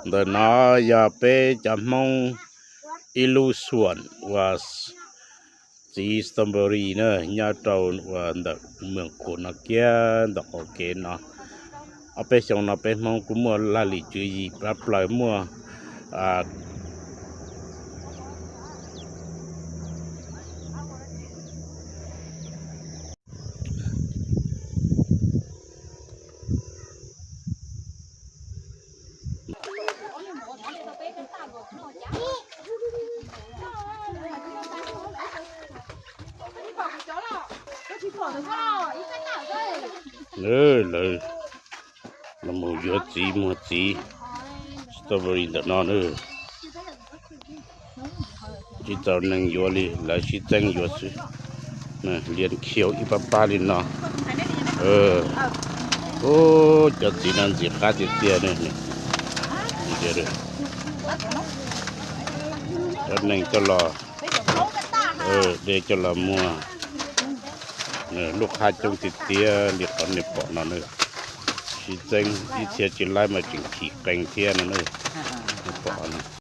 Ntawm no yog peb cov Hmoob ib lub xuam uas txiv strawberry na, nyob rau uas ntawm Mws Qus no kiag ntawm qaum kev no. Ob peb xyoo no peb Hmoob kuj muaj laj lim tswv yim plab plaws muaj Lawv los mus yuav txiv muag txiv strawberry ntawm no na. Tsis txaus neeg yuav li, lawv sib txeeb yuav xwb. Lias khiu ib pab pab li no. Ub, cov txiv no ntxim qab tiag tiag ne. Cov neeg coj los de coj los muag, lub qhab coob tiag tiag li qhov nej pom no na. Sib txeeb ib txhia tsis laib mas tseem khim qees thiab no na. Pom no.